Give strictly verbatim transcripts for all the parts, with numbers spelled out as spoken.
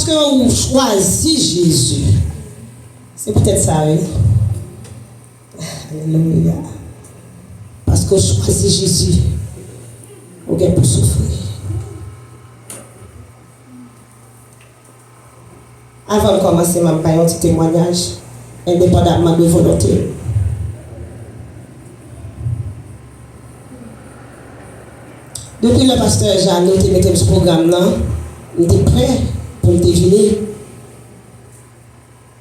Paske ou chwazi Jezi. Se poutèt sa, wi. Alelouya. Paske w chwazi Jezi, ou gen pou soufri. Avan m kòmanse, m ap bay yon ti temwayaj, endepandamman de volonte m. Depi lè pastè Jeannot te mete m sou pwogram nan, m te prè pou m te vini.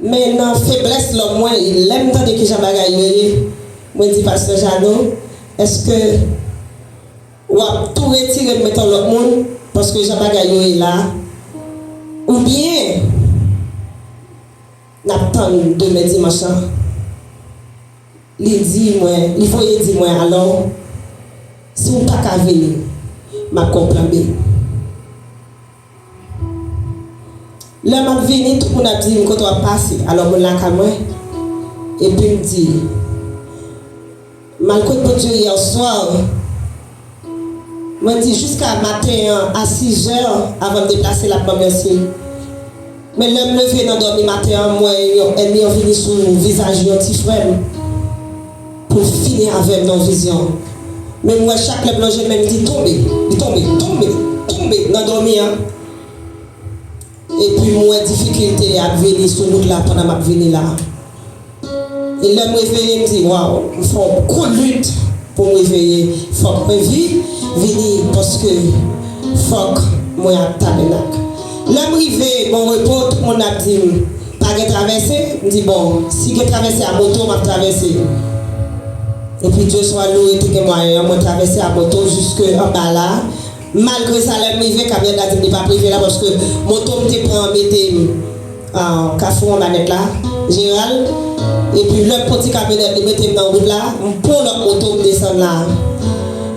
Men nan feblès lòm mwen, lè m tande kijan bagay yo ye, mwen di, Pastè Jeannot, èske w ap tou retire m met yon lòt moun, paske jan bagay yo ye la, oubyen n ap tann demen dimanch lan? Li di mwen, li voye di mwen, alò, si w pa ka vini, m ap gen yon plan B. Lè m ap vini, tout moun ap di m, kote w ap pase? Alò, moun lakay mwen. Epi m di, m al kot Bondye yè swa. Mwen di, jiska maten an, a sizè, avan m deplase, l ap ban m yon siy. Men lè m leve nan dòmi maten an, m wè yon ènmi an vini sou vizaj yon ti frè m pou l fini avè m nan yon vizyon. Men m wè chak lè m lonje men m, li tonbe, li tonbe, tonbe, tonbe nan dòmi an. Epi m wè difikilte ap vini sou wout la pandan m ap vini la. E lè m reveye, m di, waw, m fè yon gwo lit pou m reveye. Fòk mwen vi-, vini, paske fòk mwen ak tabènak. Lè m rive Bon Repo, tout moun ap di m, pa gen travèse? M di, bon, si gen travèse a moto, m ap travèse. Epi Dye swa loure, te gen mwayen an, mwen travèse a moto jiske anba la. Malgre sa, lè m rive, kamyonèt la di m li p ap rive la, paske moto m te pran mete m, ah, Kafou Anbanèt la, Jeneral. Epi lè m pran ti kamyonèt, li mete m nan wout la, m pran lòt moto, m desann la.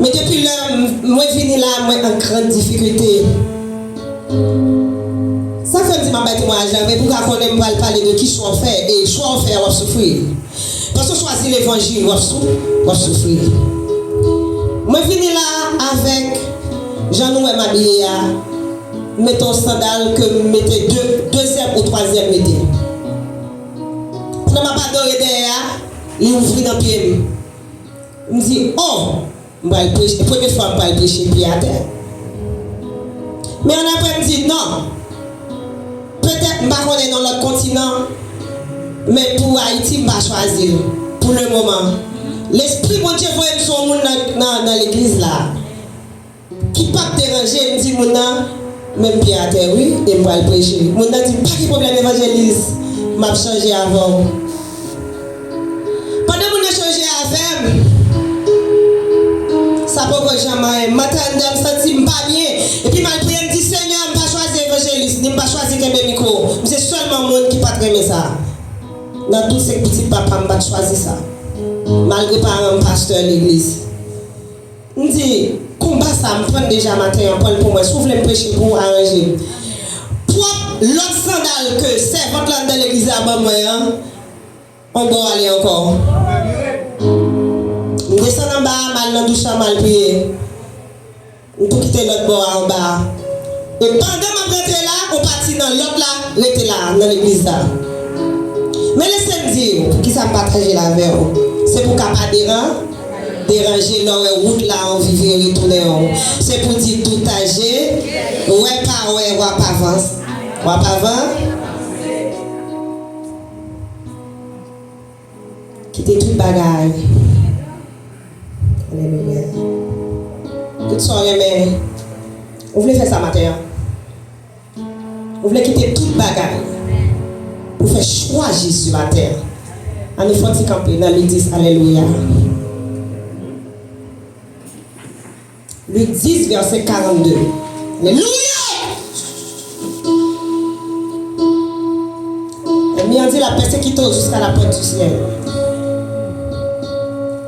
Men depi lè m, mwen vini la, mwen an gran difikilte. Sa fè m di m ap bay temwayaj la, men pou w ka konnen m pral pale de ki chwa w fè, e chwa w fè a, w ap soufri. Paske w chwazi levanjil, w ap sou-, w ap soufri. Mwen vini la avèk, jan nou wè m abiye a, m mete yon sandal ke m mete de, dezyèm ou twazyèm mete. Pandan m ap adore dèyè a, li ouvri nan pye m. M di, oh! M pral preche, premye fwa m pral preche pye atè. Men annapre m di, non. Petèt m pa konnen nan lòt kontinan, men pou Ayiti m pa chwazi l pou le moman. Lespri Bondye voye m sou yon moun nan, nan, nan legliz la ki p ap deranje m, di moun nan, men m pye atè wi, e m pral preche. Moun nan di m, pa gen pwoblèm evanjelis, m ap chanje avè w. Pandan moun nan chanje avè m, sa poko janm anyen. M antre anndan, m santi m pa byen. Epi m al priye, m di, Senyè, m pa chwazi evanjelis, ni m pa chwazi kenbe mikwo. M se sèlman moun ki pa t renmen sa. Nan tout senk pitit papa m, m pa t chwazi sa. Malgre paran m pastè legliz. M di, konba sa, m pran l deja maten an, pran l pou mwen. Si w vle m preche pou ou, aranje m. Pwòp lòt sandal ke sèvant la anndan legliz la ban mwen an, on bò ale ankò. M desann anba a, m al nan douch la, m al priye. M tou kite lòt bò a anba a. E pandan m ap rantre la, on pati nan lòt la rete la, nan legliz la. Men lese m di w, poukisa m pataje l avè w. Se pou w ka pa deran-, deranje lè w wè wout la anvi vire tounen w. Se pou di tout aje, wè pa wè, w ap avans-, w ap avan-, Kite tout bagay. Alelouya. Tout sa w renmen. Ou vle fè sa maten an? Ou vle kite tout bagay pou fè chwa Jezi maten an? Ann nou fè yon ti kanpe nan Lik dis, alelouya. Lik dis, vèsè karannde. Alelouya! Ènmi an di l ap pèsekite w jiska lapòt di syèl.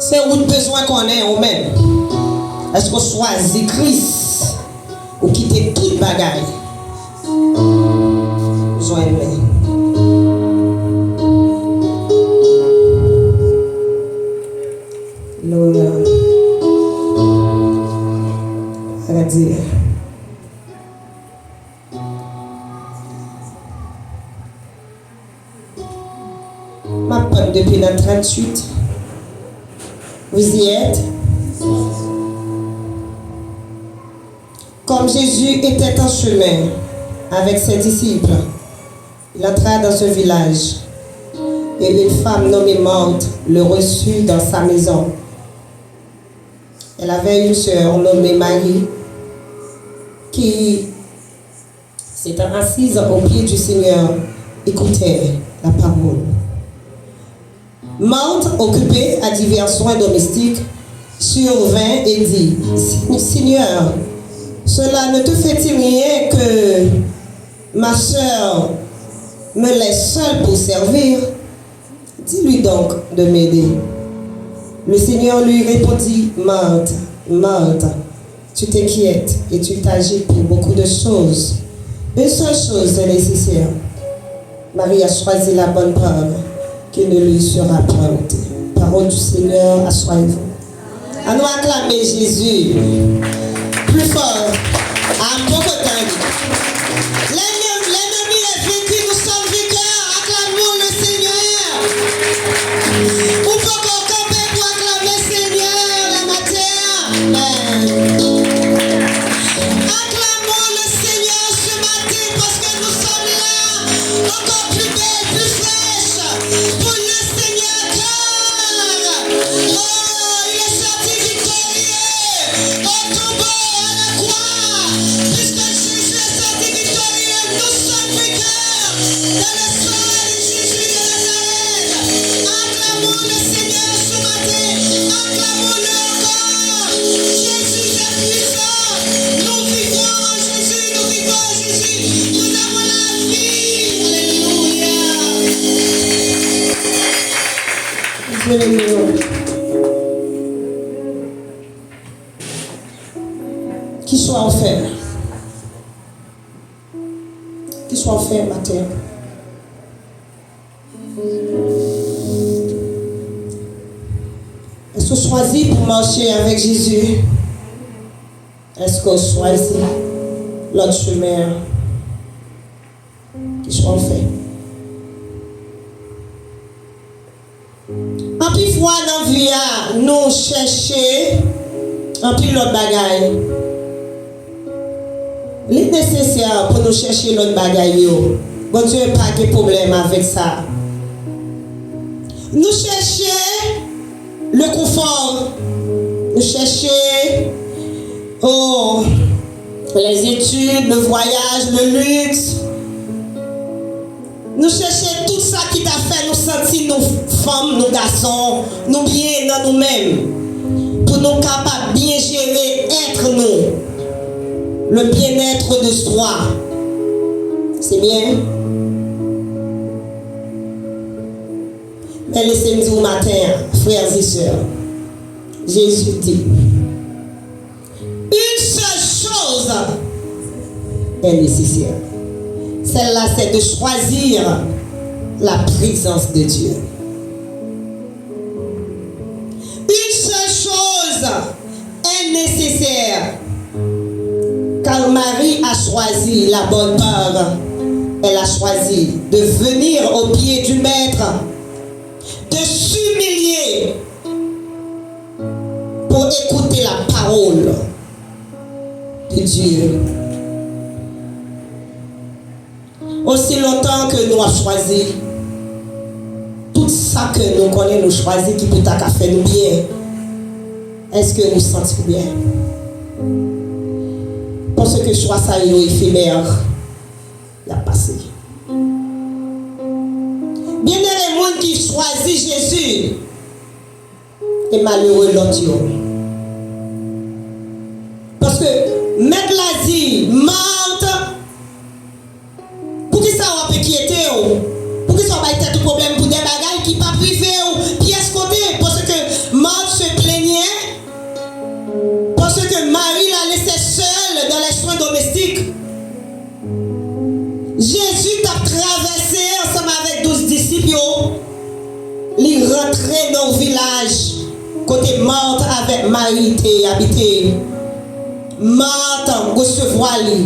Se ou t bezwen konnen ou menm. Èske w chwazi Kris? Ou kite tout bagay. Jwenn li. Glory. Sa ka di. depuis la trente-huit. Vous y êtes? Comme Jésus était en chemin avec ses disciples, il entra dans un village et une femme nommée Marthe le reçut dans sa maison. Elle avait une sœur nommée Marie qui s'étant assise aux pieds du Seigneur, écoutait la parole. Marthe, occupée à divers soins domestiques, survint et dit, Seigneur, cela ne te fait-il rien que ma sœur me laisse seule pour servir? Dis-lui donc de m'aider. Le Seigneur lui répondit, Marthe, Marthe, tu t'inquiètes et tu t'agites pour beaucoup de choses. Une seule chose est nécessaire. Marie a choisi la bonne part qui ne lui sera point ôtée. Parole du Seigneur, aswayez-vous. Ann nou aklame Jezi. Pli fò. A bon kontan li. Lènmi, lènmi est vaincu, nous sommes vainqueurs. Acclamons le Seigneur. Ou poko kanpe pou aklame Senyè la maten an. Amen. Acclamons le Seigneur ce matin parce que nous sommes là, encore plus belle, plus fraîche, pour le Seigneur, car, oh, il est sorti victorieux au tombeau, à la croix. Puisque Jésus est sorti victorieux, nous sommes vainqueurs dans le sang de Jésus de Nazareth. Acclamons le Seigneur ce matin. Acclamons-le encore. Jésus est puissant. Nous vivons en Jésus, nous vivons en Jésus. Nous avons la vie. Alléluia. Ki chwa w fè? Ki chwa w fè maten an? Èske w chwazi pou w mache avèk Jezi? Èske w chwazi lòt chemen an? Ki chwa w fè? Anpil fwa nan vi a, nou chèche anpil lòt bagay. Li nesesè pou nou chèche lòt bagay yo. Bondye pa gen pwoblèm avèk sa. Nou chèche le confort. Nou chèche, oh, les études, le voyage, le luxe. Nou chèche tout sa ki ta fè nou santi nou fanm, nou gason, nou byen nan nou menm, pou nou kapab byen jere èt nou, le bien-être de soi. Se byen? Men lese m di w maten an, frères et sœurs, Jésus dit, une seule chose est nécessaire. Celle-là, c'est de choisir la présence de Dieu. Une seule chose est nécessaire, car Marie a choisi la bonne part. Elle a choisi de venir aux pieds du Maître, de s'humilier pour écouter la parole de Dieu. Osi lontan ke nou ap chwazi, tout sa ke nou konnen nou chwazi ki pou ta ka fè nou byen, èske ou santi w byen? Paske chwa sa yo efemè, y ap pase. Byenere moun ki chwazi Jezi, e malere lòt yo. Paske Mèt la di, Mat, poukisa w ap enkyete w? Poukisa w bay tèt ou pwoblèm pou de bagay ki p ap rive w pyès kote? Paske Mat se plenyen, paske Mari la lese sèl dans les soins domestiques. Jezi t ap travèse ansanm avèk douz disip yo. Li rantre nan yon vilaj kote Mat avèk Mari te abite. Mat resevwa li.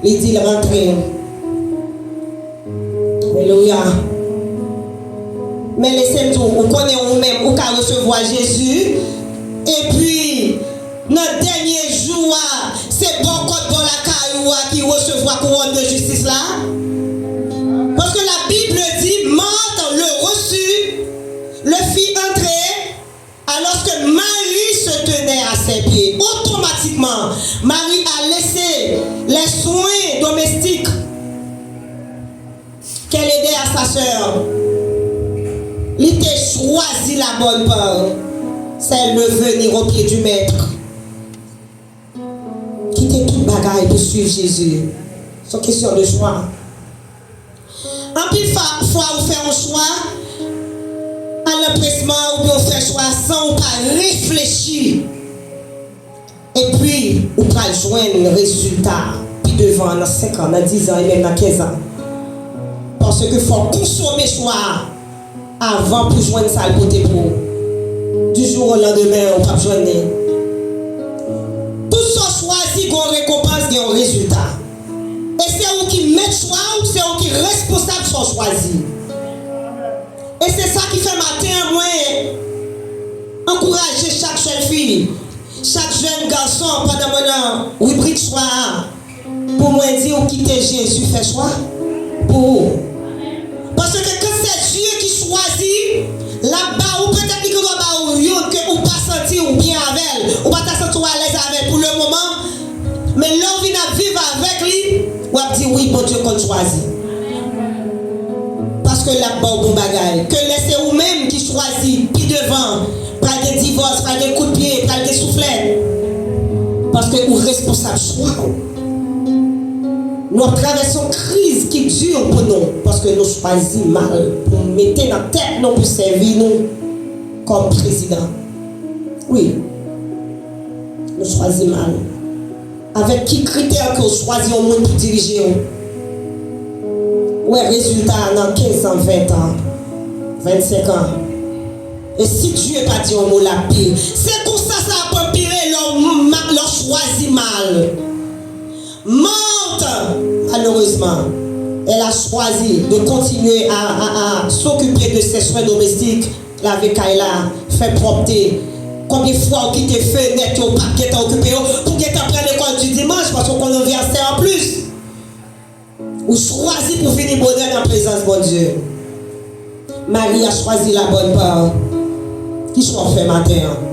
Li di l, "Rantre." Alelouya. Men lese m di w, ou konnen ou menm, ou ka resevwa Jezi, epi nan dènye jou a, se bò kòt bò lakay ou a ki resevwa kouwòn de jistis la. Parce que la Bible dit, Marthe le reçut, le fit entrer, alors que Marie se tenait à ses pieds. Automatiquement, Marie a laissé les soins domestiques qu'elle aidait à sa sœur. Li te chwazi la bonne part, c'est le venir aux pieds du Maître. Kite tout bagay pou swiv Jezi. Se yon kesyon de chwa. Anpil fa- fwa ou fè yon chwa a lanpresman oubyen ou fè chwa san ou pa reflechi. Epi ou pral jwenn rezilta pi devan, nan senk an, nan diz an e menm nan kenz an. Paske fò w konsome chwa a avan pou jwenn sa l pote pou ou. Du jour au lendemain, ou p ap jwenn li. Tout sa w chwazi gen yon rekonpans, gen yon rezilta. E se ou ki mèt chwa w, se ou ki responsab sa w chwazi. E se sa ki fè maten an mwen ankouraje chak jèn fi, chak jèn gason pandan mwen nan ribrik chwa a, pou mwen di w kite Jezi fè chwa pou ou. Paske quand c'est Dieu qui choisit, l ap ba ou, petèt li gendwa ba ou youn ke ou pa santi w byen avè l, ou pa ta santi w alèz avè l pou le moman, men lè w vin ap viv avèk li, w ap di wi, Bondye konn chwazi. Paske l ap ba w bon bagay. Ke lè se ou menm ki chwazi pi devan, pral gen divòs, pral gen kout pye, pral gen souflèt. Paske ou responsab chwa w. Nou ap travèse yon kriz ki di pou nou, paske nou chwazi mal pou mete nan tèt nou pou sèvi nou kòm prezidan. Wi. Nou chwazi mal. Avèk ki kritè ke w chwazi yon moun pou dirije w? Ou wè rezilta a nan kenz an, ven an, vennsenk an. E si Dye pa di yon mo, l ap pire. Se konsa sa ap anpire lè w ma- lè w chwazi mal. Marthe, malheureusement, elle a choisi de continuer à, à, à s'occuper de ses soins domestiques, lave kay la, fè pwòpte. Konbyen fwa ou kite fenèt yo, ou pa t gentan okipe yo, pou gentan pran lekòl di dimanch, paske ou konn anvèsè anplis. Ou chwazi pou vini bonè nan prezans Bondye. Mari a chwazi la bonne part. Ki chwa w fè maten an?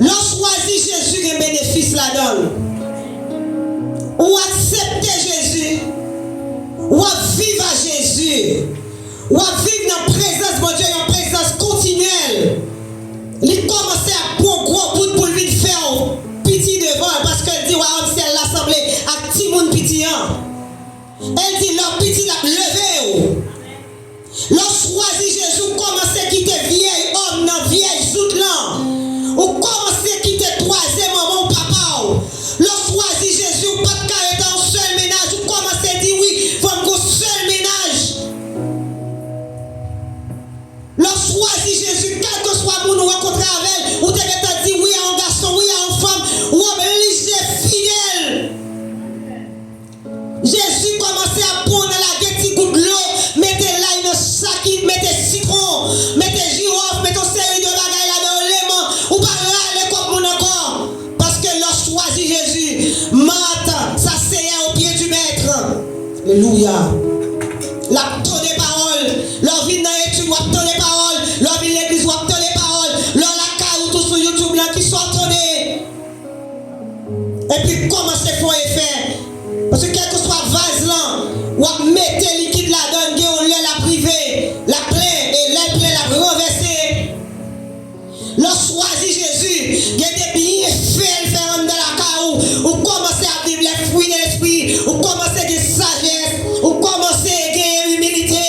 Lè w chwazi Jezi, gen benefis ladan l. Ou aksepte Jezi. W ap viv a Jezi. W ap viv nan prezans Bondye, yon prezans kontinyèl. Li kòmanse ap pran gwo bout pou l vin fè w piti devan l, paske l di wayòm syèl la sanble ak timoun piti an. E l di lè w piti, l ap leve w. Lè w chwazi Jezi, ou kòmanse kite vyèy òm nan, vyèy zout lan. Ou kòmanse kite twazyèm manman w, papa w. Lè w chwazi Jezi, ou pa t ka rete yon sèl mennaj, ou kòmanse di wi, fò m gon sèl mennaj. Lè w chwazi Jezi, kèlkeswa moun ou rankontre avè l, ou te gentan di wi a yon gason, wi a yon fanm, ou oblije fidèl. Jezi kòmanse ap pran nan lage ti gout dlo, mete lay nan sakit, mete sitwon, mete jiwòf, mete yon seri de bagay ladan yo, leman, ou pa rale kòb moun ankò. Paske lè w chwazi Jezi, Mat, sa seyè o pye di mèt. Alelouya. L ap tande pawòl. Lè w vin nan etid, w ap tande pawòl. Lè w vin legliz, w ap tande pawòl. Lè w lakay ou tou sou YouTube lan, kisa w tande? Epi kòmanse fè yon efè. Paske kèlkeswa vaz lan, w ap mete likid ladan l, gen yon lè l ap rive, l ap plen, e lè l plen, l ap ranvèse. Lè w chwazi Jezi, gen de byenfè l fè anndan lakay ou. Ou kòmanse ap viv les fruits de l'esprit. Ou kòmanse gen sajès. Ou kòmanse gen imilite.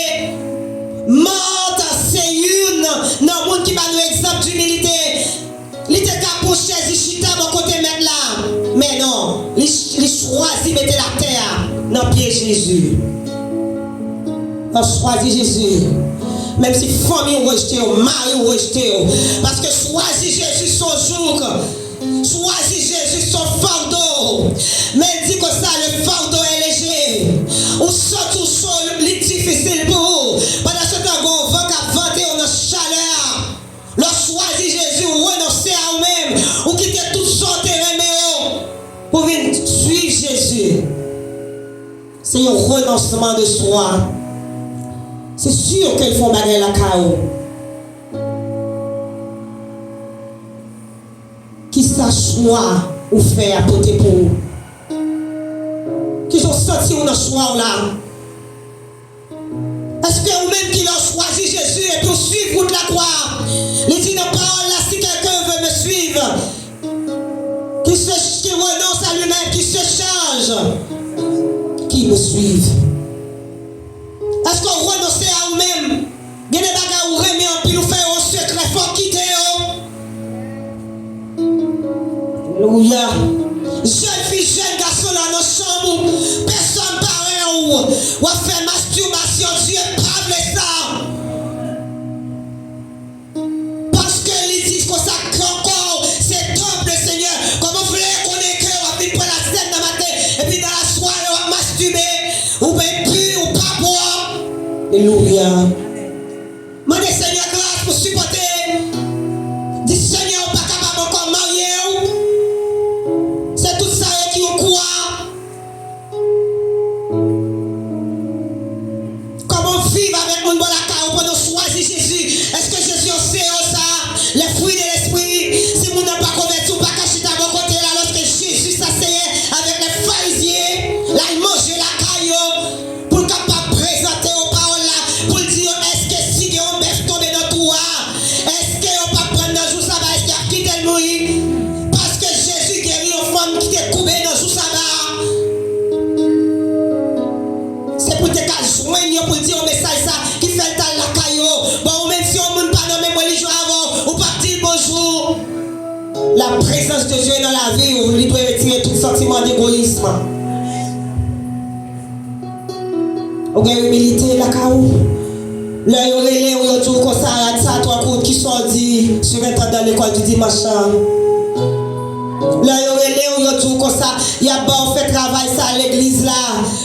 Mat se youn nan moun ki ba nou egzanp dimilite. Li te ka pran chèz li chita bò kote mèt la. Men non, li, li chwazi mete l atè a nan pye Jezi. Nan chwazi Jezi. Menm si fanmi w rejte w, mari w rejte w. Paske chwazi Jezi se yon jouk. Chwazi Jezi se yon fado. Men l di konsa, le fardeau est léger. Ou santi w cho, li difisil pou ou. Pandan se tan, gen yon van k ap Suiv Jezi, se yon renonsman de swa. Se si ke l fè yon bagay lakay ou. Kisa chwa ou fè a pote pou ou? Kijan w santi w nan chwa w la? Èske ou menm ki lè w chwazi Jezi epi w suiv wout lakwa a? Li di nan pawòl la, si quelqu'un veut me suivre, qu'il se, qu'il renonce à lui-même, qu'il se charge, qu'il me suive. Èske w renonse a ou menm? Gen de bagay ou renmen anpil, ou fè yo an sekrè, fò w kite yo. Alelouya. Jèn fi, jèn gason la nan chanm ou, pèsòn pa wè w, w ap fè mastibasyon, Dye pa vle sa. Paske li di konsa, kò w se tanp le Senyè. Kòman w vle konnen ke w ap vin pran lasèn nan maten, epi nan lasware w ap mastibe, ou pa enpi, ou pa pwòp? Alelouya. Mande Senyè gras pou sipòte. Di, Senyè, ou pa kapab ankò marye w. Se tout sa yo ki yon kou a. Kòman w viv avèk moun bò lakay ou pandan w chwazi Jezi? Èske Jezi an se yo sa? Les fruits de l'esprit. Si moun nan pa konvèti, ou pa ka chita bò kote l, alòske Jezi sa se ye avèk lè Farizyen, l al manje lakay yo. Pou l kapab prezante yo pawòl la, pou l di yo, èske si gen yon bèf tonbe nan twou a, èske yo p ap pran l nan jou saba, èske y ap kite l mouri? Paske Jezi geri yon fanm ki te koube nan jou saba a. Se pou l te ka jwenn yo, pou l di yo mesaj sa, ki fè l t al lakay yo. Bon, ou menm, si yon moun pa nan menm relijyon avè w, ou p ap di l bonjou. La présence de Dieu nan lavi w, li dwe retire tout santiman degoyism. Ou gen imilite lakay ou? Lè yo rele w, yo di w konsa, rad sa twò kout, kisa w di? Sirentandan lekòl di dimanch lan. Lè yo rele w, yo di w konsa, y ap ba w fè travay sa legliz la.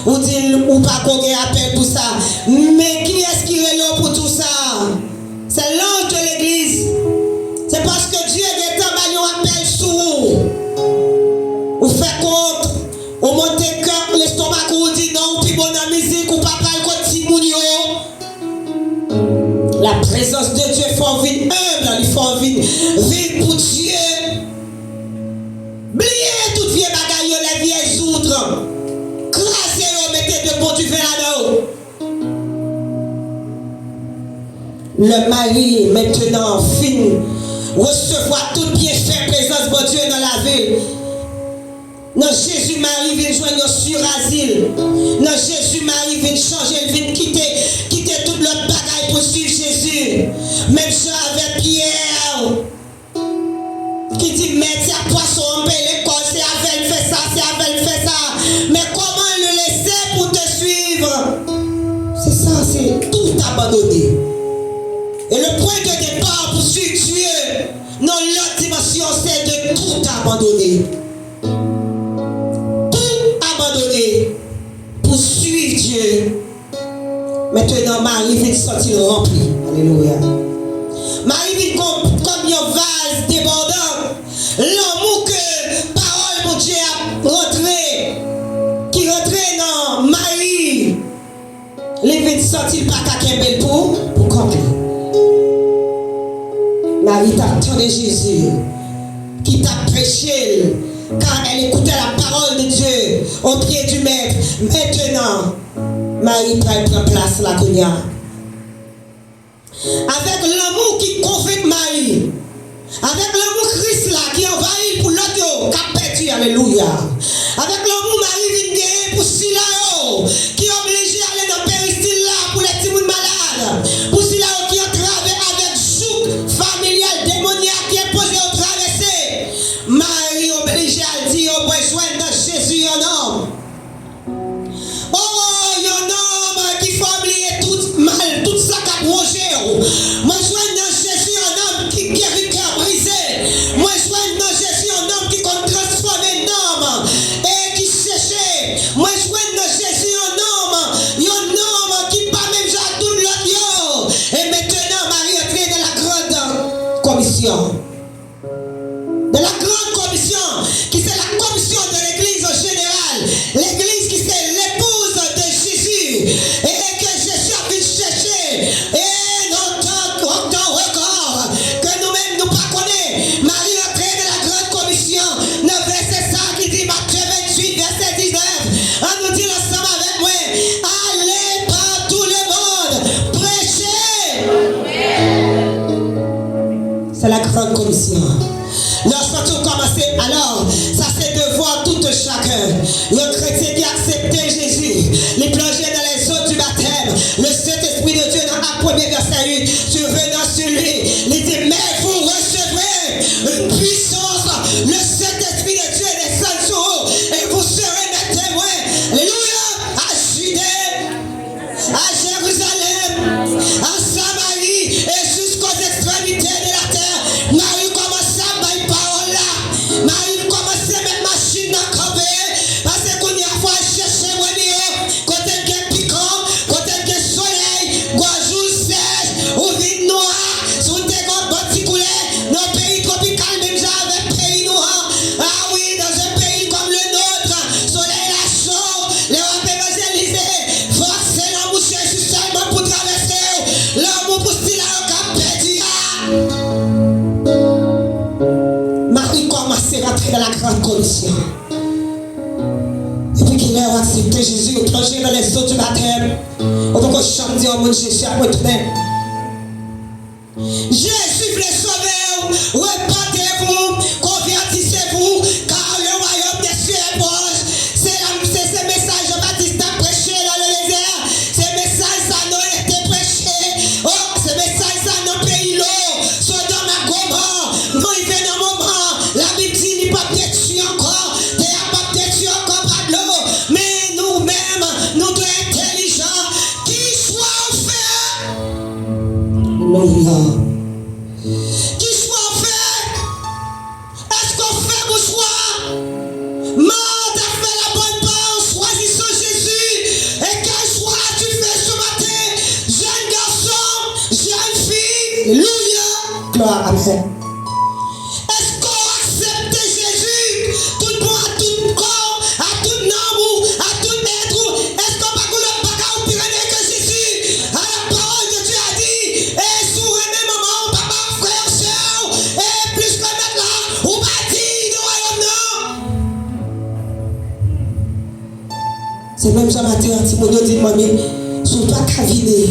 Ou di l ou pa ko gen apèl pou sa. Men kiyès ki rele w pou di w sa? C'est l'ange de l'église. Se paske Dye gentan ba l yon apèl sou ou. Ou fè kont, ou monte kè, lestomak ou, ou di non, ou pi bon nan mizik, ou pa pral kot timoun yo. La présence de Dieu fè w vin enb, li fè w vin viv pou Dye. Bliye tout vye bagay yo, les vieilles outrecuides. Kraze yo, mete de bon diven ladan yo. Lè Mari mentenan fin resevwa tout byenfè prezans Bondye nan lavi l, nan Jezi Mari vin jwenn yon sirasi l. Nan Jezi Mari vin chanje, l vin kite, kite tout lòt bagay pou l swiv Jezi. Menm jan avèk Pyè, ki di, mèt, se ak pwason an m peye lekòl, se avè l m fè sa, se avè l m fè sa. Men kòman l lese pou te swiv? Se sa, se tout abandone. Et le point de départ pour suivre Dieu nan lòt dimansyon, se de tout abandone. Tout abandone pou swiv Dye. Mentenan, Mari vin santi l ranpli. Alelouya. Mari vin kon, kòm yon vaz debòdan. Lanmou ke pawòl Bondye ap rantre, ki rantre nan Mari, li vin santi l pa ka kenbe l pou, pou kont li. Mari t ap tande Jezi, ki t ap preche l, car elle écoutait la parole de Dieu au pied du Maître. Mentenan, Mari pral pran plas la kounye a. Avèk lanmou ki konvenk Mari, avèk lanmou Kris la ki anvayi l pou lòt yo k ap pèdi, alelouya. Avèk lanmou Mari vin genyen pou sila yo ki oblije ale nan peristil la pou lè timoun malad, pou sila yo ki antrave avèk jouk familyal demonyak ki enpoze yo travèse. Mari oblije al di yo, mwen jwenn nan Jezi yon nonm. O, yon nonm ki fè w bliye tout mal, tout sa k ap wonje w. Mwen jwenn nan Jezi yon nonm ki geri kè brize. Mwen jwenn nan Jezi yon nonm ki konn transfòme nanm e ki cheche. Mwen jwenn nan Jezi yon nonm, yon nonm ki pa menm jan ak tout lòt yo. E mentenan, Mari antre nan la grande commission. De la grande commission, ki se la komisyon de legliz, Lè w santi w kòmanse, alò, sa se devwa tout chacun. Yon kretyen ki aksepte Jezi, li plonje nan lè zo di batèm. Le Saint-Esprit de Dieu, nan Ak premye vèsè uit, survenant sur lui, li di, mais vous recevrez une puissance. Le Saint-Esprit de Dieu descend sur vous et vous serez mes témoins. Alléluia. À Judée, à Jérusalem, à Samarie et jusqu'aux extrémités de la terre. Mari kòmanse ap bay pawòl la. Mari kòmanse met machin nan kanpe. Paske kounye a fò al chèche brebis yo kote l gen pikan, kote l gen solèy, gòj ou sèch, ou vin nwa. Si w te gen yon bon ti koulè nan yon peyi twopikal menm jan avèk peyi nou an, ah oui, dans un pays comme le nôtre, solèy la cho, lè w ap evanjelize, fòk se lanmou Jezi sèlman pou travèse w, lanmou pou sila yo k ap pèdi a. Mari kòmanse rantre nan la grande commission. Depi kilè w aksepte Jezi, ou plonje nan lè zo di batèm, ou poko janm di yon moun, Jezi ap retounen. Jezi vle sove w. Repentez-vous, convertissez-vous, car le royaume des cieux est proche. Se la, se, se mesaj Jan Batis t ap preche nan le dezè. Se mesaj sa nou rete preche. Oh, se mesaj sa nan peyi Lo, Sodòm ak Gomò. Nou rive nan moman Labib di li p ap detwi ankò. Tè a p ap detwi ankò pa dlo. Men nou menm, nou dwe entèlijan. Ki chwa w fè? Alelouya. Ki chwa w fè? Èske w fè bon chwa? Marthe a fait la bonne part en choisissant Jésus. Et quel choix as-tu fait ce matin, jeune garçon, jeune fille? Alelouya. Gloire à Dieu. Èske w aksepte Jezi tout bon a tout kò w, a tout nanm ou, a tout èt ou? Èske w pa gen lòt bagay ou pi renmen ke Jezi? Alò, pawòl de Dye a di, e si w renmen manman w, papa w, frè w, sè w, e plis ke mèt la, ou pa diy de wayòm nan. Se menm jan maten an, timoun yo di m, manmi, si w pa ka vini,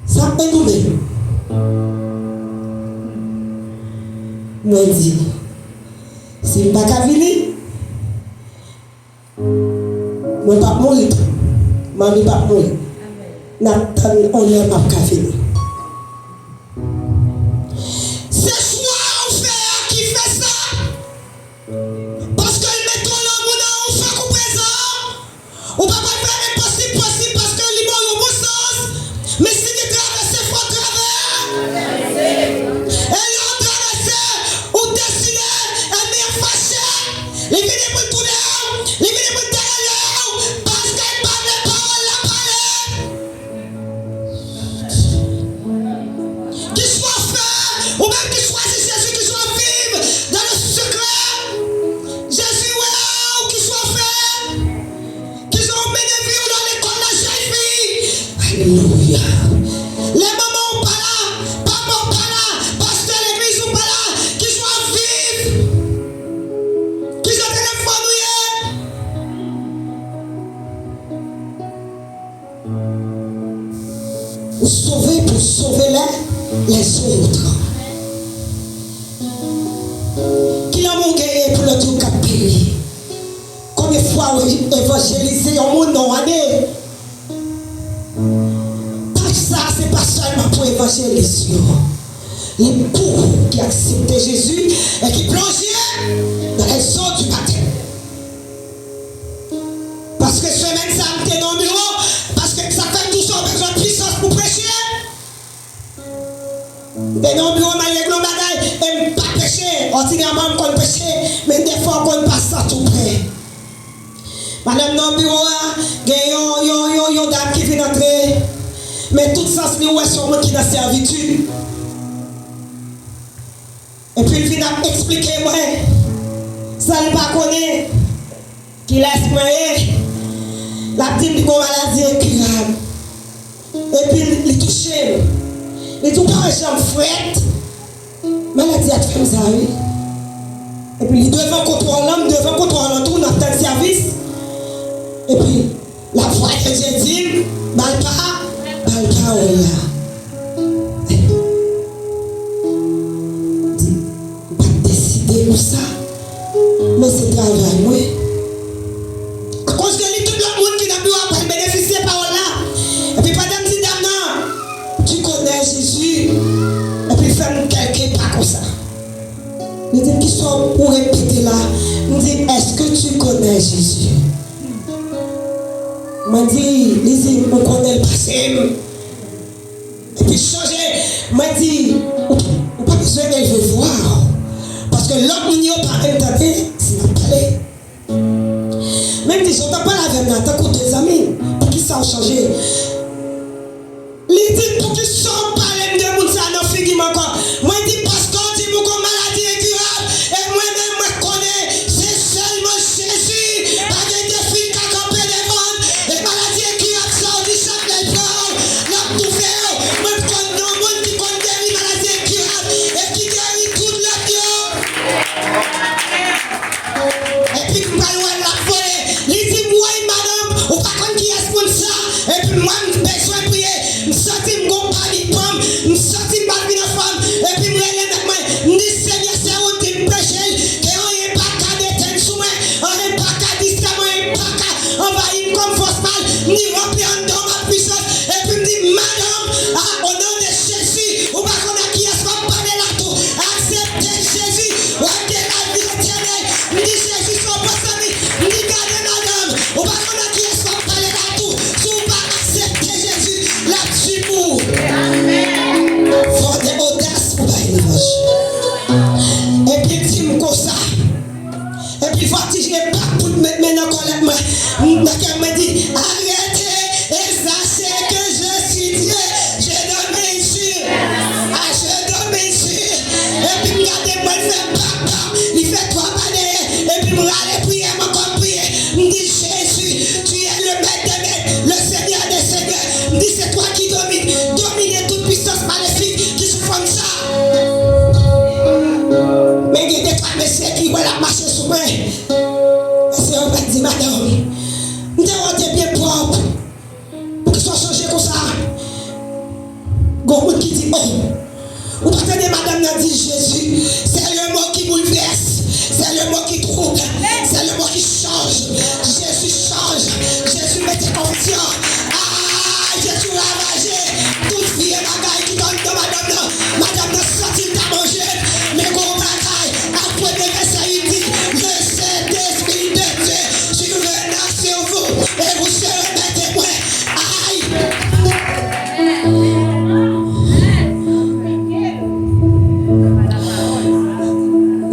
sa e nou menm? Mwen di, si m pa ka vini, mwen p ap mouri tou. Manmi p ap mouri. N ap tann yon lè m ap ka vini. Se chwa w fè a ki fè sa. Paske l mete yon lanmou nan ou, fòk ou prezan. Ou pa pral fè enposib posib paske li ba w yon bon sans. Men si li travèse, fò w travè. E lè w travèse, ou deside, ènmi an fache. Li vini pou l tounen w, li vini pou l derale w, paske l pa vle pawòl la pale. Ki chwa w fè? Ou menm ki chwazi Jezi, ki chwa w viv dans le secret. Jezi wè w, ki chwa w fè? Ki jan w mennen vi w nan lekòl la, jèn fi? Alelouya. Lè manman w pa la, papa w pa la, pastè legliz ou pa la, ki jan w ap viv? Ki jan telefòn ou ye? Ou sove pou sove lè, lèzòt. Ki lanmou w genyen pou lòt yo k ap peri? Konbyen fwa w evanjelize yon moun nan yon ane? Tach sa a se pa sèlman pou evanjelis yo. Li pou ou ki aksepte Jezi e ki plonje nan lèzò di batèm. Paske semèn sa a, m te nan yon biwo, paske sa k fè m toujou bezwen pwisans pou preche. M te nan yon biwo, m al regle yon bagay, e m pa preche. Òdinèman, m konn preche, men dèfwa, w konn pa santi w prè. Pandan m nan biwo a, gen yon, yon, yon, yon dam ki vin antre, men tout sans li, ou wè se yon moun ki nan sèvitid. Epi l vin ap eksplike mwen, san l pa konnen kilès mwen ye, l ap di m li gen yon maladi enkirab. Epi li touche m. Li di, "Ou pa wè jan m frèt?" Maladi a t fè m sa, wi. Epi li devan kontwa lan, m devan kontwa lan tou, n ap tann sèvis. Epi, lavwa de Dye di m, "Ba l pa, ba l pawòl la." Pou sa, men se travay mwen. Akoz de li, tout lòt moun ki nan biwo a pral benefisye pawòl la. Epi pandan m di dam nan, tu connais Jésus? Epi l fè m kèlke pa konsa. Li di m, kisa w repete la? M di, est-ce que tu connais Jésus? Mwen di, li di, ou konnen l pase m. Epi sonje, mwen di, ou, ou pa bezwen elve vwa w. Paske lòt moun yo pa menm tande si m ap pale. Men m di, jan w t ap pale avè m la, tankou de zanmi, poukisa w chanje? Li di, poukisa w pale m de moun sa nan figi m ankò? Mwen di, paske w di m ou gon maladi enkirab, e mwen menm, mwen konnen se sèlman Jezi. Pa gen defi k ka kanpe devan l. E maladi enkirab sa w di chak lè l pran w, l ap toufe w. Mwen konn yon moun ki konn geri maladi enkirab e ki geri tout lòt yo. Epi m pral wè l ap voye. Li di m, woy madanm, ou pa konn kiyès moun sa? Epi mwen m bezwen priye. M santi m gon pa vin pran m. M santi m pa vin anfòm. Epi m rele nèg mwen. M di, Senyè, se ou ki di m peche l, ke anyen pa ka detenn sou mwen, anyen pa ka distrè mwen, anyen pa ka anvayi m kòm fòs mal. M di, ranpli anndan m ak pisans. Epi m di, madanm, a, o non de Jezi, ou pa konn ak kiyès w ap pale la tou. Aksepte Jezi, w ap gen lavi etènèl. M di, Jezi se yon bon zanmi. M di, gade madanm, ou pa konn ak kiyès w ap pale la tou. Si w pa aksepte Jezi, l ap di pou ou. Fò w gen odas pou bay levanjil. Epi l di m konsa. Epi l fòtije bak pou l met men nan kòlèt mwen. M, nan kè mwen di, arrêtez et sachez que je suis Dieu, je domine sur, ah, je domine sur. Epi m gade mwen fè bak, bak, li fè twa pa dèyè. Epi m rale priyè m ankò, m priye. M di, Jésus, tu es le maître des maîtres, le Seigneur des seigneurs. M di, c'est toi qui domines, domine toute puissance maléfique ki sou fanm sa. Men gen de twa mesye ki wè l ap mache sou mwen. Mesye yo pa t di, madanm, m te wè w te byen pwòp. Poukisa w chanje konsa? Gon moun ki di, oh, ou pa tande madanm nan di, Jésus, c'est le mot qui bouleverse, c'est le mot qui trouble, c'est le mot qui change. Jezi chanje, Jezi mete konfizyon. Ah, Jezi ravaje tout vye bagay ki t anndan madanm nan. Madanm nan santi l ta manje, men gon bagay, ak premye vèsè li di, le Saint-Esprit de Dieu survenant sur vous, et vous serez mes témoins. Ay!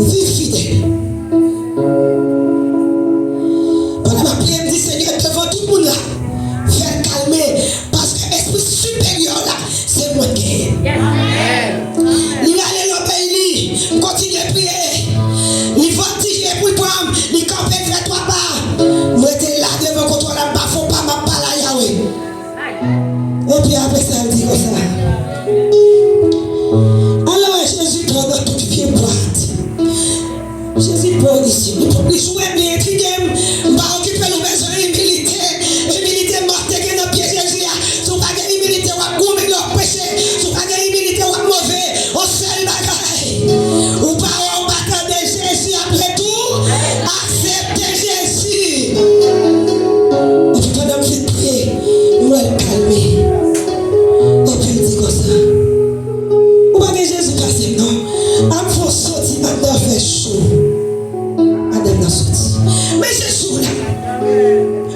Viv fidèl. Pandan m ap priye, m di, Senyè, devan tout moun la, fè l kalme, paske espri siperyè la, se mwen k genyen. Li rale lòbèy li, m kontinye priye. Li vòltije pou l pran m, li kanpe, l fè twa pa. M rete la devan kontwa la, m pa fè yon pa, m ap pale a Yawe. Epi apre sa, l di konsa, alò, Jezi pran nan tout vye bwat. Jezi pran isi. Li, li joure m, li entrige m. M pa okipe l, ou bezwen imilite. Imilite mò te gen nan pye Jezi a. Si w pa gen imilite, w ap goumen lè w ap preche. Si w pa gen imilite, w ap move. On sèl bagay. Ou pa wè, ou pa tande Jezi apre tou. Aksepte Jezi. Epi pandan m fin priye, m wè l kalme. Epi l di konsa, ou pa gen Jezi pase m non. Al fè w soti anndan fè cho. Madanm nan soti. Men Jezi w la.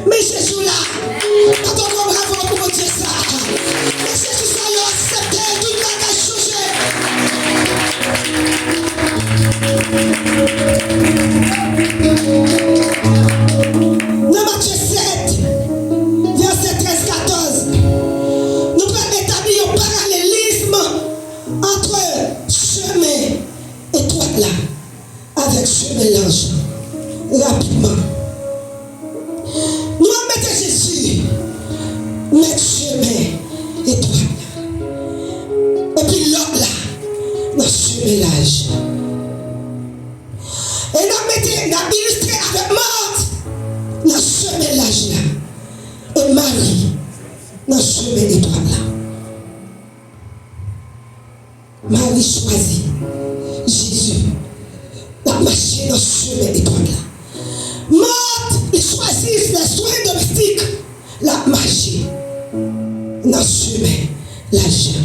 Men Jezi w la. Bat ankò bravo pou Bondye sa. Men Jezi sa yo aksepte, tout bagay chanje. Nan Matye sèt, vèsè trèz, katòz, nou pral etabli yon paralelism ant chemen etwat la avèk chemen laj la. Rapidman, nou ap mete Jezi mèt chemen etwat la, epi lòt la nan chemen laj la. E n ap mete, n ap ilistre avèk Mat nan chemen laj la, e Mari nan chemen etwat la. Mari chwazi Jezi. L ap mache mache nan chemen etwat la. Mat, li chwazi lè swen domestik, l ap mache nan chemen lajan.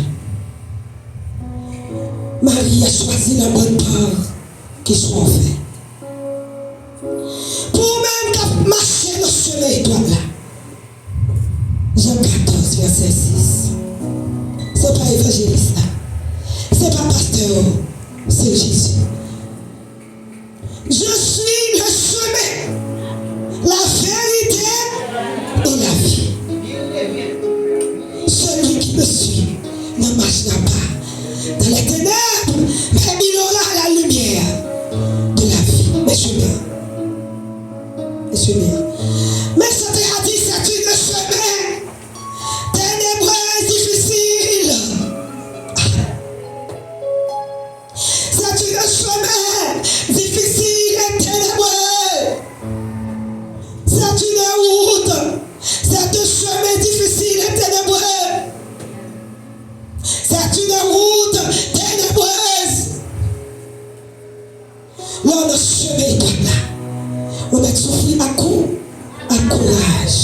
Mari a chwazi la bonne part ki swa w fè. Pou ou menm k ap mache nan chemen etwat la, Jan katòz, vèsè sis. Se pa evanjelis la. Se pa pastè yo. Se Jezi. Je suis le chemin, la vérité et la vie. Celui qui me suit ne marchera pas dans les ténèbres, mais il aura la lumière de la vie. Men chemen an. Men chemen an. Men chante a di, c'est un chemin ténébreux, difficile. C'est un chemin difficile et ténébreux. C'est une route. C'est un chemin difficile et ténébreux. C'est une route ténébreuse. Lè w nan chemen etwat la, ou mèt soufri ak kou, ak kouraj.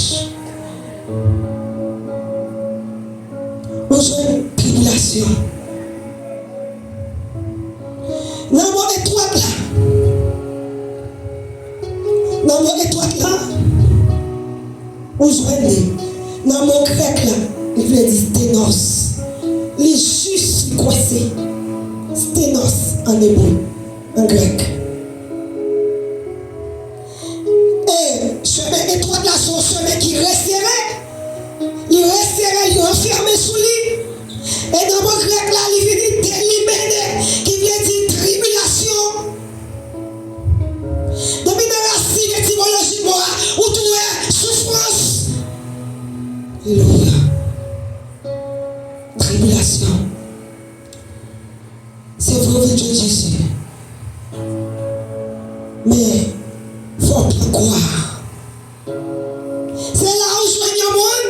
Ou jwenn tribilasyon. Nan mo etwat la, nan mo etwat la, ou jwenn li. Nan mo grèk la, li vle di stenos. Li jis, li kwense. Stenos an ebre, an grèk. E chemen etwat la se yon chemen ki resere. Li resere, li ranfèmen sou li. E nan mo grèk la, li vini delimene, ki vle di tribilasyon. Depi nan rasin etimoloji mo a, ou tou wè soufrans. Alelouya. Tribilasyon. Se vre, w vin jwenn Jezi. Men, fò w pran kwa. Se la ou jwenn yon moun,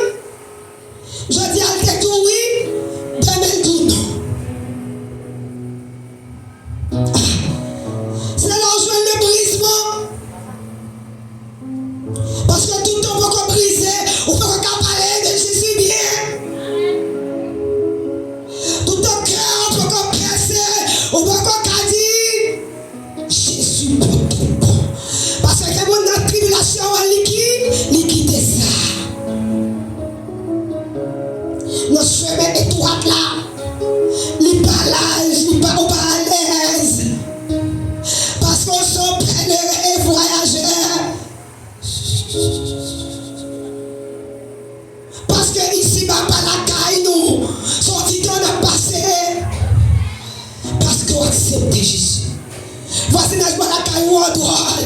jodi a l te di w wi, demen l di w non. Se la ou jwenn le brisement. Paske toutan w poko brize, ou poko ka pale de Jezi byen. Toutan kè w poko pèse, ou poko ka di, Jezi bon tout bon. Paske gen moun nan tribilasyon an, li ki, li kite sa. Nan chemen etwat la, li pa laj, li pa, ou pa alèz. Paske w se yon pèleren e vwayajè. Paske isiba pa lakay nou, se yon ti tan n ap pase. Paske w aksepte Jezi. Vwazinaj bò lakay ou an dwòl.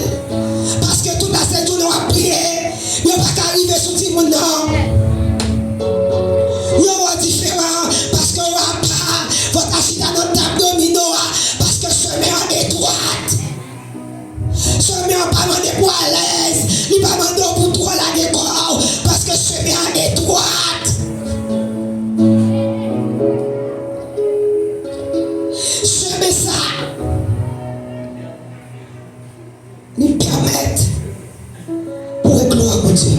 Paske tout lasent jounen w ap priye, yo pa ka rive sou timoun nan. Yo wè w diferan, paske w apa, fò w ta chita nan tab domino a, paske chemen an etwat. Chemen an pa mande pou alèz, li pa mande w pou twò lage kò w, paske chemen an etwat. Chemen sa, li pèmèt pou wè glwa Bondye.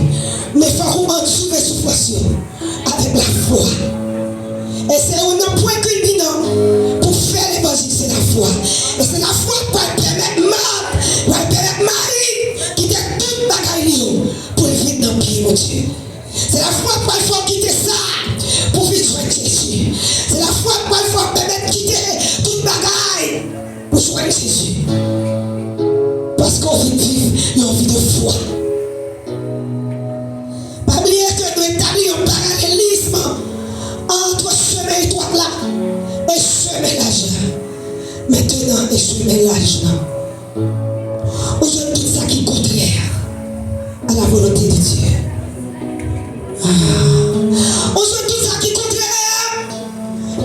Men fòk ou andire soufrans yo avèk lafwa. E se youn nan pwen kilbinan pou fè levanjil, se lafwa. E se lafwa k pral pèmèt Mat, pral pèmèt Mari kite tout bagay li yo pou l vin nan pye Bondye. Se lafwa k pral fè w kite sa pou vin jwenn Jezi. Se lafwa k pral fè w pèmèt kite tout bagay pou jwenn Jezi. Paske w vin viv yon vi de fwa. Pa bliye ke nou etabli yon paralelism ant chemen etwat la e chemen laj la. Mentenan, e chemen laj la, ou jwenn tout sa ki kontrè a la volonte de Dye. Ah. Ou jwenn tout sa ki kontrè,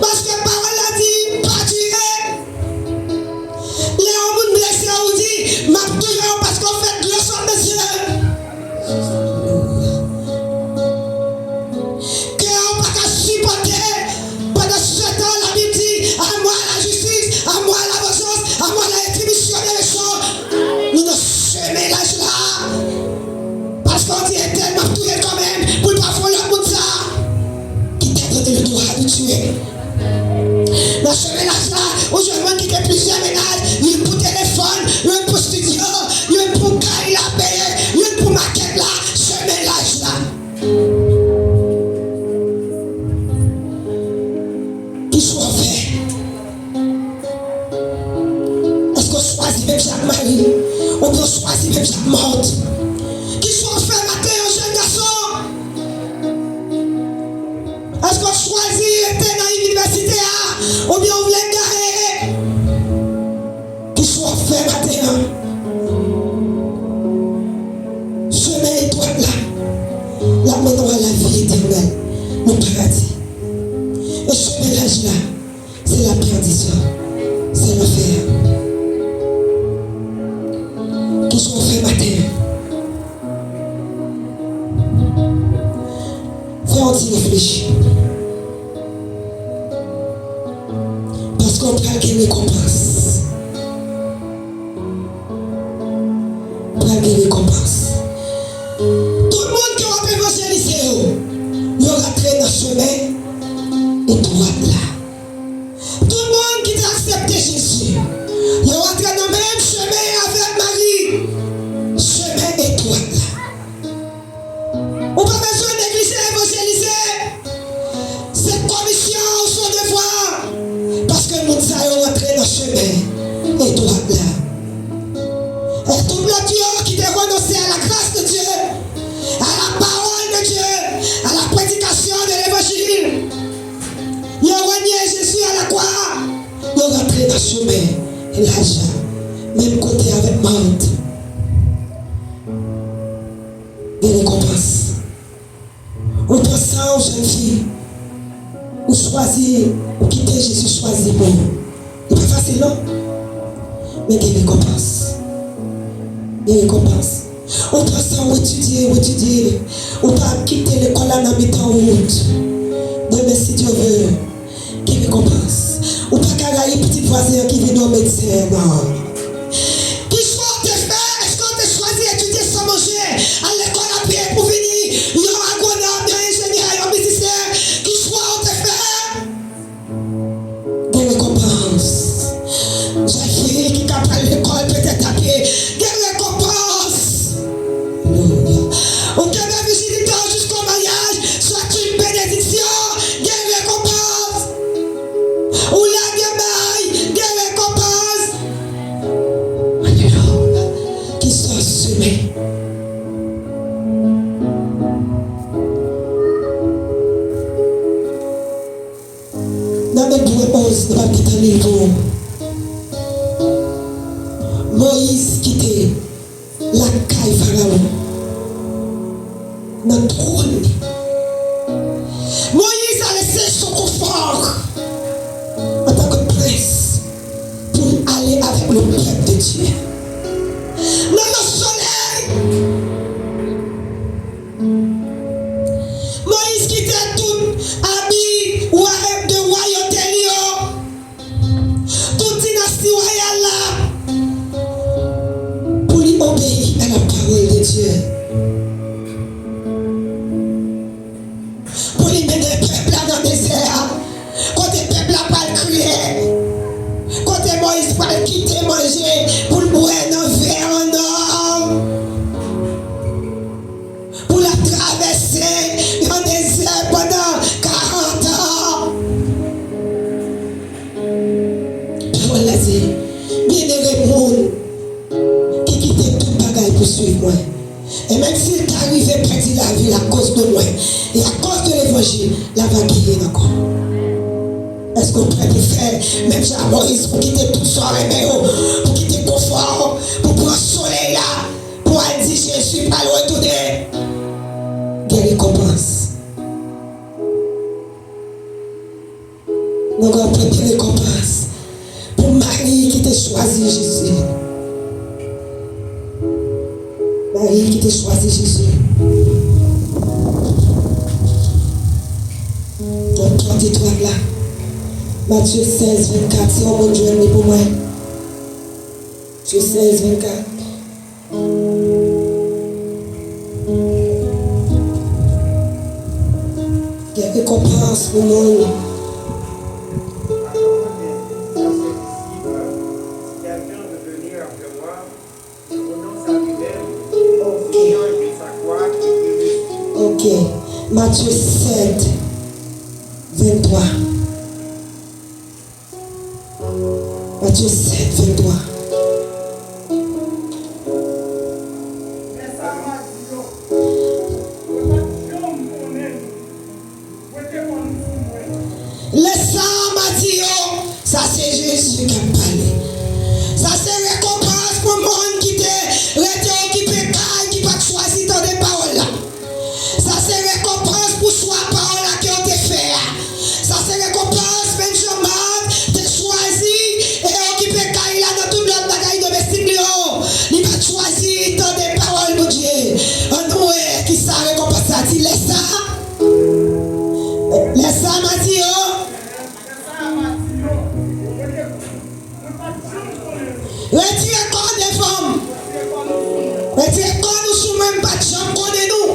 paske pawòl la di, pa dire. Lè yon moun blese w, ou di, "M ap touye w paske w fè dlo sot nan zye m." Kè w pa ka sipòte. Pandan se tan, Labib di, "À moi la justice, à moi la vengeance, à moi la rétribution de Makèt la, semen laj la. Ki chwa w fè? Èske w chwazi menm jan ak Mari? Oubyen w chwazi menm jan ak Mart? Ki chwa w fè maten an, jèn gason? Èske w chwazi rete nan inivèsite a? Oubyen w vle gare? Ki chwa w fè maten an? Chemen etwat la, l ap mennen w a lavi etènèl, nan paradi. E chemen laj la, se lapèdisyon, se lanfè. Ki chwa w fè maten an? Fè yon ti reflechi. Paske w pral gen rekonpans. Pral gen rekonpans. Tout moun ke w ap evanjelize yo, yo rantre nan chemen etwat la. Tout moun ki te aksepte Jezi, yo rantre nan menm chemen avèk Mari, chemen etwat la. Ou pa bezwen neglije evanjelize. Se komisyon ou, se yon devwa. Paske moun sa yo rantre nan chemen etwat la. E tout lòt yo ki te renonse à la grâce de Dieu, à la parole de Dieu, à la prédication de l'évangile, yo reniye Jezi a la kwa, yo rantre nan chemen laj la, menm kote avèk Mart. Gen rekonpans. Ou pran san w, jèn fi. Ou chwazi, ou kite Jezi chwazi pou ou. Li pa fasil non. Men gen rekonpans. Gen rekonpans. Ou pran san w, ou etidye, ou etidye. Ou pa kite lekòl la nan mitan wout. Demen, si Dye vle, gen rekonpans. Ou pa ka rayi pitit vwazen an ki vin yon medsen, non. Ki chwa w te fè? Èske w te chwazi etidye san manje, al lekòl apre pou vini yon agwonòm, yon enjenyè, yon mizisyen? Ki chwa w te fè? Gen rekonpans. Jèn fi ki ka pral lekòl petèt apre, gen rekonpans. Alelouya. Ou kenbe vijinite w jiska maryaj, c'est une bénédiction, gen rekonpans. Ou lage may, gen rekonpans. Alelouya. Kisa w simen? Nan Ebre onz, nou p ap gen tan li pou ou. Moyiz kite lakay Farawon, nan twòn li. Moyiz a lese son konfò antanke prens pou l ale avèk le pèp de Dye. Nan yon solèy, Moyiz kite tout abi wa-, de wayote li yo, tout dinasti wayal la, pou li obeyi a la pawòl de Dye. Pou li mennen pèp la nan dezè a, kote pèp la pral kriye, kote Moyiz pral kite manje pou l bwè nan vè an nò, pou l ap travèse yon dezè pandan karant an. Pawòl la di, "Byennere moun ki kite tout bagay pou swiv mwen." E menm si l ta rive pèdi lavi l akoz de mwen e akoz de levanjil, l ava genyen l ankò. Èske w prè pou fè menm jan ak Moyiz, pou kite tout sa w renmen yo, pou kite konfò w, pou pran solèy la, pou al di Jezi pral retounen? Gen rekonpans. Nou gen yon premye rekonpans pou Mari ki te chwazi Jezi. Mari ki te chwazi Jezi. Nan pòt etwat la. Matye sèz vennkat, si yon moun jwenn li pou mwen. Matye sèz vennkat. Gen rekonpans pou moun. Ok. Matye sèt, venntwa. Matye sèt, venntwa. Lè sa a, m a di yo, sa se Jezi k ap pale. Sa se rekonpans pou moun ki te rete okipe kay, ki pa t chwazi tande pawòl la. Sa se rekonpans pou chwa pawòl la ke w te fè a. Sa se rekonpans, menm jan Mat te chwazi e okipe kay la nan tout lòt bagay domestik li yo. Li pa t chwazi tande pawòl Bondye. Ann nou wè kisa rekonpans la di lè sa a. Lè sa a, m a di yo. Retire kò devan m. Retire kò nou sou mwen, m pa t janm konnen nou.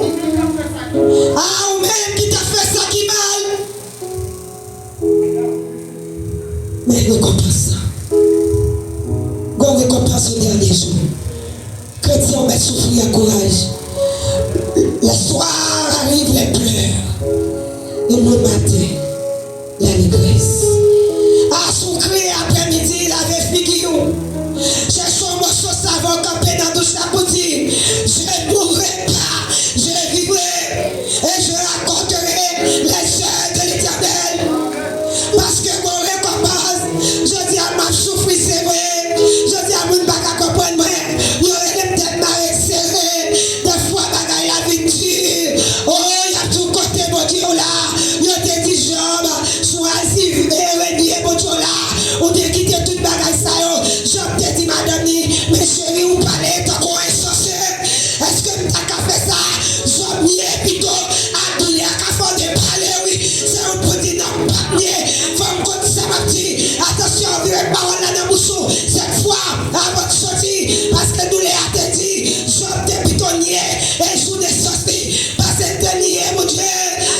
A, ou menm ki t ap fè sa ki mal. Men rekonpans lan. Gon rekonpans o dènye jou. Kretyen, ou mèt soufri, ankouraj. Le soir arrive les pleurs. Et le matin, l'allégresse. Asou kriye, aprèmidi, lave figi w. Chèche yon moso savon, kanpe nan douch la pou di, je ne mourrai pas, je vivrai. Et je raconterai les œuvres de l'Éternel. Paske gon rekonpans. Jodi a, m ap soufri, se vre. Jodi a, moun pa ka konprann mwen. Yo rele m tèt mare sere. Dèfwa, bagay la vin di. O, y ap di w kote Bondye w la. Yo te di Jòb, chwazi e renye Bondye w la. Oubyen kite tout bagay sa yo. Jòb te di madanm li, men cheri, ou pale tankou yon ensanse. Èske m ta ka fè sa? Jòb nye pito. A, doulè a ka fè w depale, wi. Se yon pou di non, m p ap nye. Fò m konn sa m ap di. Atansyon, vire pawòl la nan bouch ou. Sèt fwa, avan w soti. Paske doulè a te di, Jòb te pito nye e jou nesans li. Pase l te nye Bondye.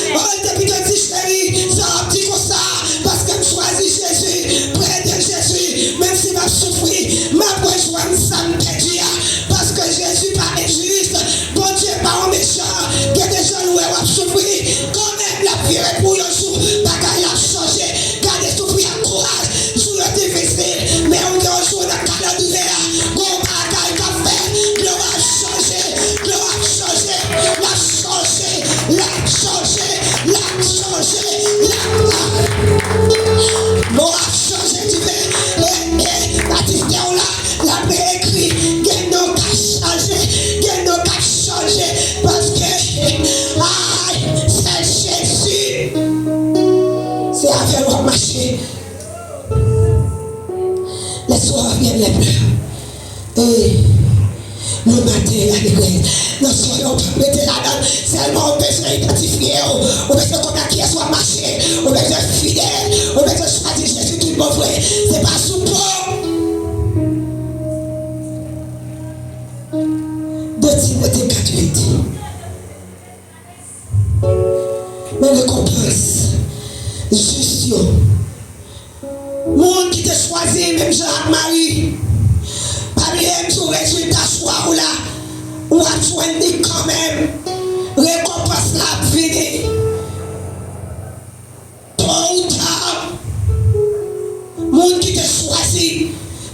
O, l te pito di, cheri, sa w ap di konsa, paske m chwazi Jezi, prè de Jezi, menm si m ap soufri, m ap rejwenn sa m pèdi a, paske Jezi pa enjis, Bondye pa yon mechan, gen de jan l wè w ap soufri, kanmenm l ap vire pou yon jou, bagay la ap chanje, gade soufri ak kouraj, jou yo difisil, men ou gen yon jou nan kalandriye a, gon bagay k ap fèt, glwa ap chanje, glwa ap chanje, l ap chanje, l ap chanje, l ap chanje, l ap, mo ap chanje, di men, e, e, batistè w la, l ap ekri, gen non k ap chanje, gen non k ap chanje, paske, ay, sèl Jezi, se avè l w ap mache. Le soir viennent les pleurs. E le matin, l'allégresse. Nan swen yo, w p ap rete ladan l. Sèlman, ou bezwen idantifye w. Ou bezwen konn ak kiyès w ap mache. Ou bezwen fidèl. Ou bezwen chwazi Jezi tout bon vre. Se pa sou po. De Timote kat uit. Men rekonpans jis yo. Moun ki te chwazi menm jan ak Mari. Pa bliye m di w rezilta chwa w la, w ap jwenn li kanmenm. Rekonpans la ap vini. Tôt ou tard, moun ki te chwazi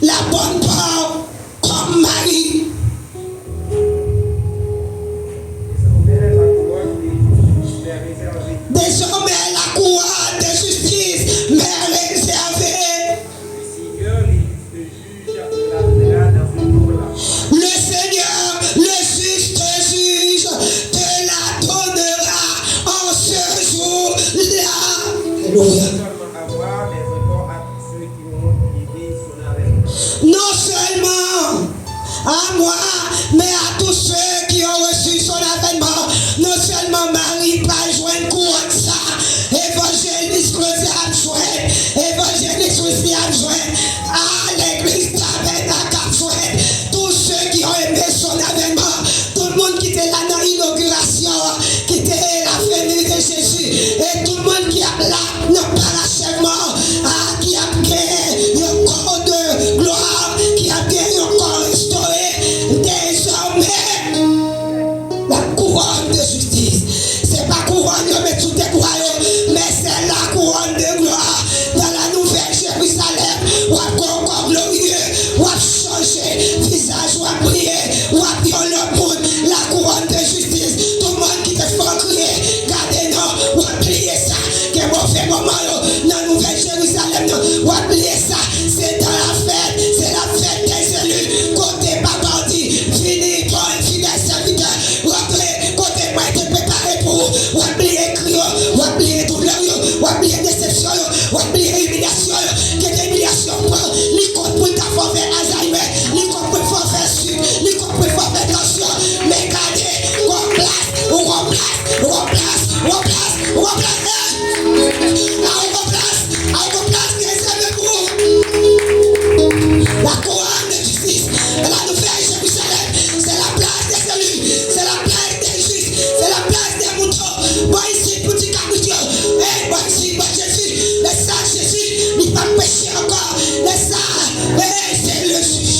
la bonne part kòm mari. Désormais, la couronne de justice m'est réservée. Le Seigneur, le juste juge, te la donnera en ce jour-là. Alléluia. Non seulement à moi, mais à tous ceux qui ont reçu son avènement. Non sèlman Mari pral jwenn kouwòn sa, evanjelis Claude ap jwenn, evanjelis Wesley ap jwenn, a, legliz Tabènak ap jwenn, tous ceux qui ont aimé son avènement, tout moun ki te la nan inogirasyon an, ki te la venue de Jésus, e tout moun ki ap la nan parachèvman an, a, ki ap gen yon kò de glwa, ki ap gen yon kò restore, dezòmè, la couronne de justice. Ou gon plas, ou gon plas, ou gon plas, eh! A ou gon plas, a ou gon plas ki rezève pou ou. La couronne de justice, la nouvelle Jérusalem, c'est la place des élus, c'est la place des justes, c'est la place des moutons. Bò isit pou ti kabrit yo. Ey, bò isit, bò Jezi. Lè sa, Jezi, li p ap preche ankò. Lè sa, ey, se le juge.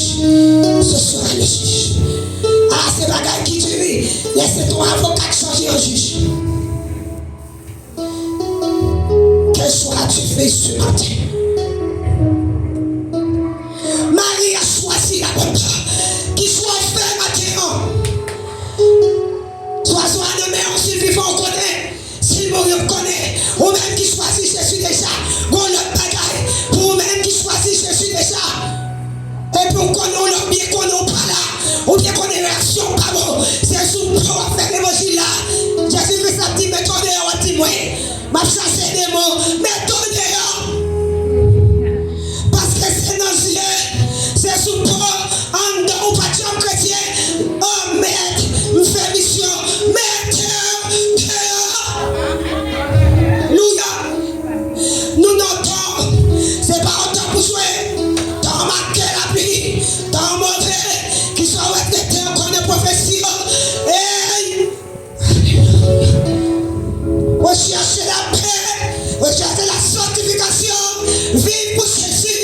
Ce sera le juge. A, se bagay ki di wi. Lè se ton avoka k chanje an jij. Quel choix as-tu fait ce matin? Marie a choisi la bonne voie. Ki chwa w fè maten an? Zwazo a nan men w, si l vivan w konnen, si l mouri w konnen. Ou menm ki chwazi Jezi deja, gon lòt bagay pou ou menm ki chwazi Jezi deja. Epi w konnen w la, w byen konnen w pa la, w byen konnen reyaksyon w pa bon. Se sou pye w ap fè levanjil la. Jezi Kris ap di, "Mete w deyò," w ap di, "Mwen, m ap chase demon, mete w deyò." Paske se nan zye, se sou pye, anndan ou pa t janm kretyen. O Mèt, m fè misyon, mete w deyò. Alelouya. Nou nan tan, se pa yon tan pou jwe. Tan make lapli, tan move, ki sa w wè tete w konnen pwofesi yo. Ey! Recherchez la paix, recherchez la sanctification, viv pou Jezi,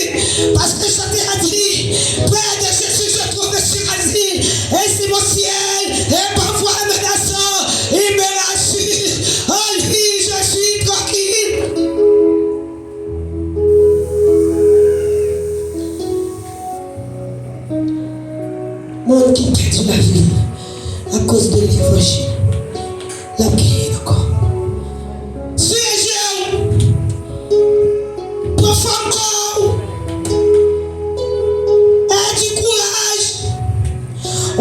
paske chante a di, près de Jésus je trouve le sûr asile, ainsi mon ciel est parfois menaçant, il me rassure, en lui je suis tranquille. Moun ki pèdi lavi l akoz de levanjil, l ap genyen l ankò. Siye je w, pran fòm kò w, e di kouraj.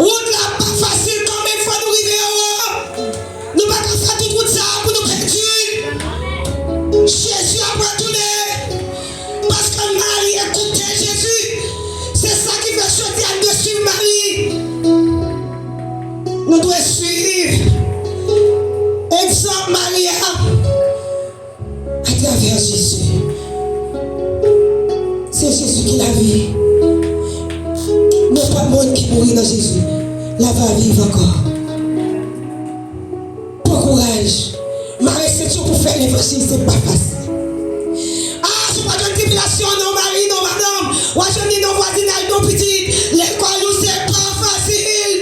Wout la pa fasil kanmenm, fò nou rive anwo. Nou pa ka fè tout wout sa a pou nou pèdi. Jezi ap retounen. Paske Mari ekoute Jezi. Se sa ki fè jodi a nou dwe swiv Mari. Nou dwe swiv egzanp Mari a. Atravè Jezi. Se Jezi ki lavi. Nenpòt moun ki mouri nan Jezi, l ap viv ankò. Pran kouraj. Mare senti w pou fè levanjil, se pa fasil. A, si w pa jwenn tribilasyon nan mari, nan madanm, w a jwenn li nan vwazinaj, nan pitit, lekòl ou, se pa fasil.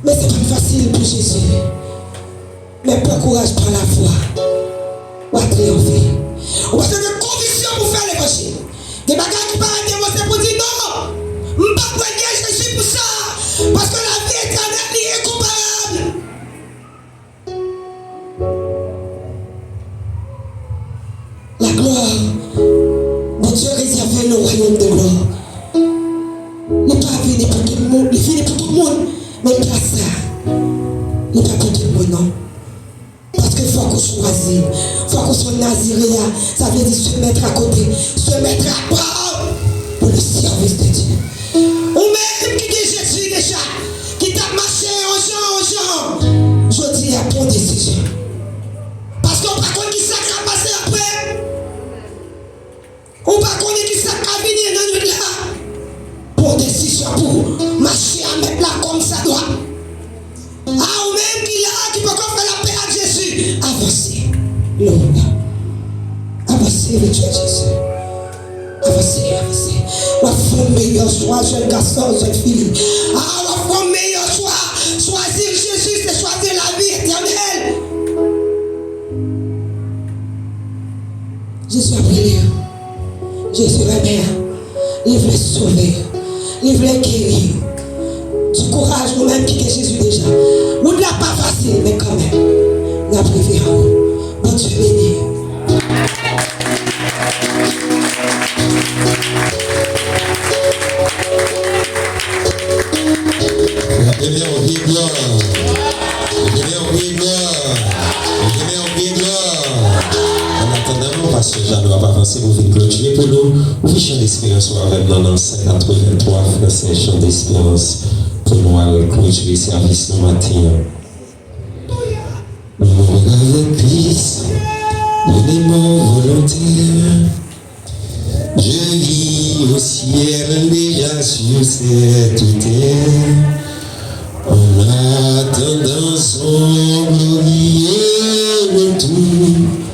Men se pa t fasil pou Jezi. Men pran kouraj, pa lafwa, w a triyonfe. Ou bezwen gen konviksyon pou fè levanjil. Gen bagay ki parèt devan w, se pou di non. M p ap renye Jezi pou sa. Paske lavi etènèl li enkonparab. La gloire, Bondye rezève le royaume de gloire. Li pa vini pou tout moun, li vini pou tout moun, men plas sa, li pa pou tout moun non. Paske fòk ou chwazi, fòk ou se yon Nazireyen, sa vle di se mèt a kote, se mèt a pa pou le service de Dieu. Ou menm ki gen Jezi deja, ki t ap mache yon jan, yon jan, jodi a pran desizyon. Paske w pa konn ki sa k ap pase apre. Ou pa konnen ki sa k ka vini nan nwit la. Pran desizyon pou mache a mèt la kòm sa dwa. A ou menm ki la, ki poko fè lapè ak Jezi, avanse. Alelouya. Avanse, Jezi. Avanse, avanse. W ap fè yon meyè chwa, jèn gason, jèn fi. A, w ap fè yon meyè chwa. Chwazi Jezi, se chwazi lavi etènèl. Jezi ap rele w. Jezi renmen w. Li vle sove w. Li vle geri w. Di kouraj, nou menm ki gen Jezi deja. Wout la pa fasil, men kanmenm, n ap rive anwo. Bondye beni w. Ebyen, yon vye glwa. Ebyen, yon vye glwa. Ebyen, yon vye glwa. An atandan, pastè Jeannot ap avanse pou vin klotire pou nou. Ouvri Chan Desperans ou avè m nan, nan sèt katrevenntwa, franse Chan Desperans. Pou nou al klotire sèvis nou maten an. Mourir avec Christ, il est mort volontaire. Je vis au ciel déjà sur cette terre.